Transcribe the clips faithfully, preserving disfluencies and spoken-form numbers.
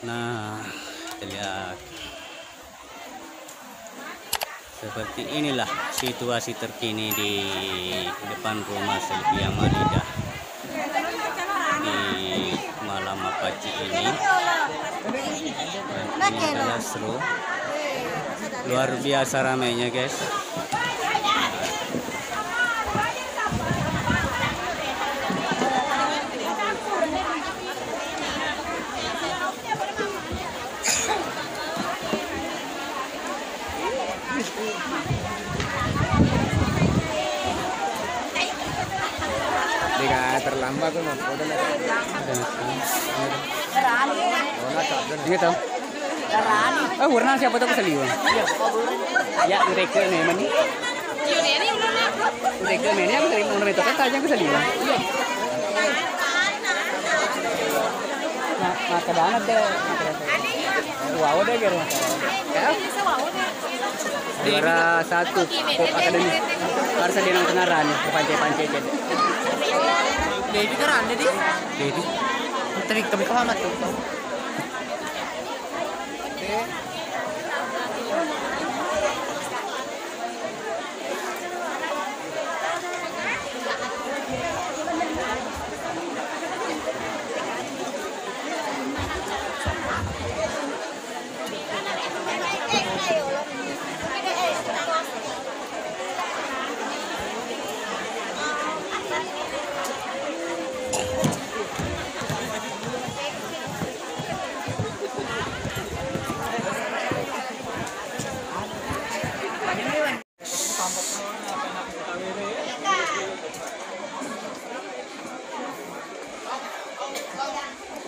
Nah, kita lihat. Seperti inilah situasi terkini di depan rumah Selvia Malida di malam mapaci ini. Dan ini adalah seru, luar biasa ramainya, guys. Deka terlambat tuh, Mas. Udah lah. Gitu. Oh, warna siapa tuh keseliwan? Ya, mereka nih, mani. Mereka nih, yang sering mau itu kan tajam keseliwan. Nah, maka banget deh. Wow deh, gitu. Ya. Juara satu, Pop Academy. Harus ada yang kenaran nih, pance-pance aja. Jadi keran, jadi. Jadi. Tadi kami kau amat tuh.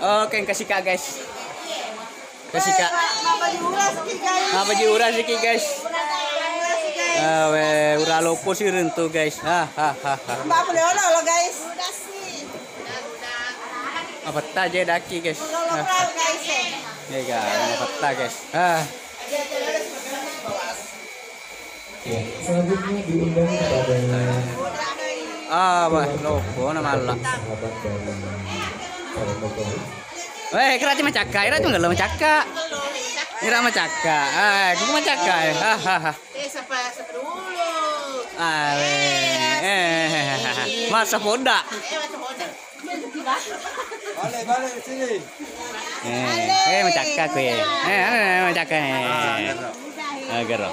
Oke, kasih Kak, guys. Kasih Kak. Mabaju ura siki, guys. Awe, ura loko sih rentu, guys. Ha, ha, ha, ha. Mbak boleh olo lo, guys. Mapetta je daki, guys. Ura loko, guys. Ya, guys, mapetta, guys. Ha. Selanjutnya diundang kepada Ah, wah, loko na malla. Sahabat dari Salam Bogor. Eh, kerati macakka, ira tu ngello macakka. Ira macakka. Ah, ku macakka. Ah, ah, ah. Eh, siapa, siapa dulu? Ah, eh, eh, eh, eh, eh. Masa poda. Eh, masa poda. Balik, balik sini. Eh, eh, macakka ku, eh. Eh, eh, eh, macakka, eh. Ah, gero. Ah, gero.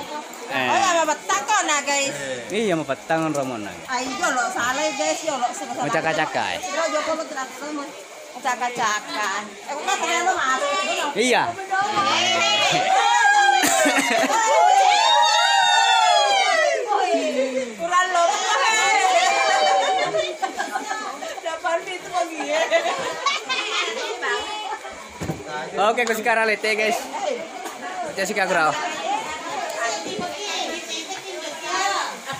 Eh. Oh, ya, mapettang kau nah, guys. Iya, mapettang romona. Ayo, lo salah, guys, yo, lo salah. Macakka-cakka, eh. Lo Joko lo tidak sama. Macakka-cakka. Eh, kok kata lo masuk? Iya. Kurang lo. Dapat itu lagi ya. Oke, ku sikara lete, guys. Oke, sikara.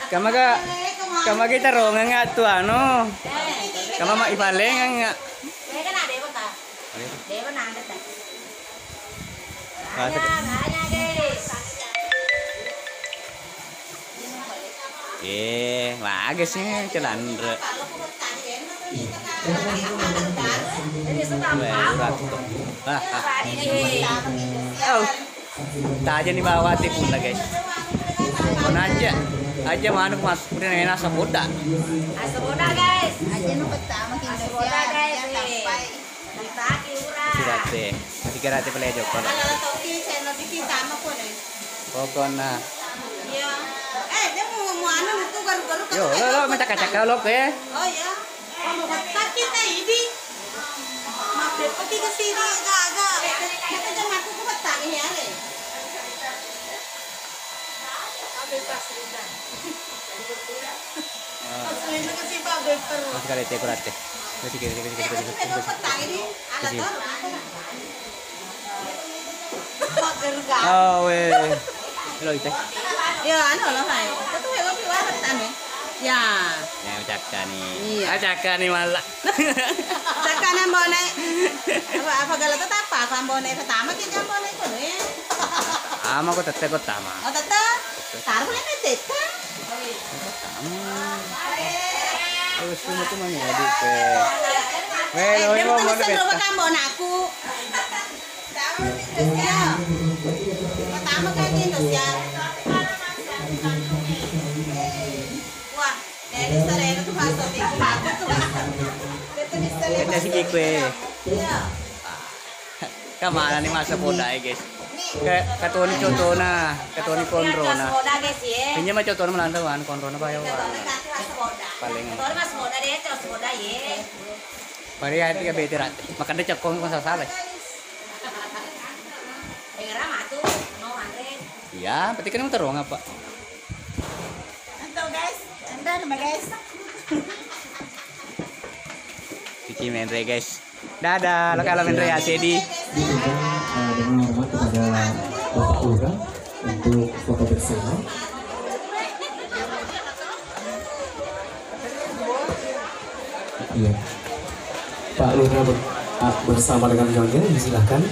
Kamaga, kamaga ita rongenga tu anu. Kama ma ipalenganga. Bahasa ke- Eh, bagus nih, celanre. Weh, urat tuh. Hah, hah. Oh. Taja ni bawa ti punda, guys. Mana aja? Aja manuk mas, udah enak saboda. Asaboda, guys. Aja nu pertama kita asaboda, guys. Masih rate, masih ke rate pale Joko lo. Pokona. Iya. Eh, dia mau, mau anu itu garu-garu. Yo, lo, lo, macakka-cakka lo ke. Oh iya. Mau petak kita ini. Mau petak kita sini, agak-agak. Kita cuma aku petak ini ya, Le. Masih kali te kurate. Masih kali, masih kali, masih kali, masih kali. Oh, weh. Lo ite. Ya, anu lo, hai. Itu lo piwara tane. Ya. Ya, cakka nih. Iya. Ah, cakka nih malah. Cakka nambone. Apa, apa gala tetap apa? Aku ambone pertama kita ambone itu, ya. Ama ko tette ko tama. Oh, tette. Taruh lagi tette. Tama. Terus cuma cuma ngedit, eh. Weh, eh, lo dia mau mau pesen rumah kamu, anakku. Pertama kali itu ya. Wah, dari sana itu masuk itu bagus tuh. Itu bisa lihat. Ada si Kikwe. Iya. Kamana ni masa boda e, guys? Ke, katoni cotona, katoni konrona. Boda, guys, ya. Pinjam cotona melanda wan konrona bayo. Paling. Katoni mas boda deh, terus boda ye. Pari ati ka bete rat. Makande cekkong ko sasala. Dengar matu, no, Andre. Iya, berarti kan muter ruang apa? Entah, guys. Entah nama, guys. Cici menre, guys. Dadah, lo kalau menre ya, Sedi. Ini kita, eh, dengan hormat kepada Bapak Lurah untuk foto bersama. Iya. Pak Lurah ber-, ah, bersama dengan nyonya, disilahkan.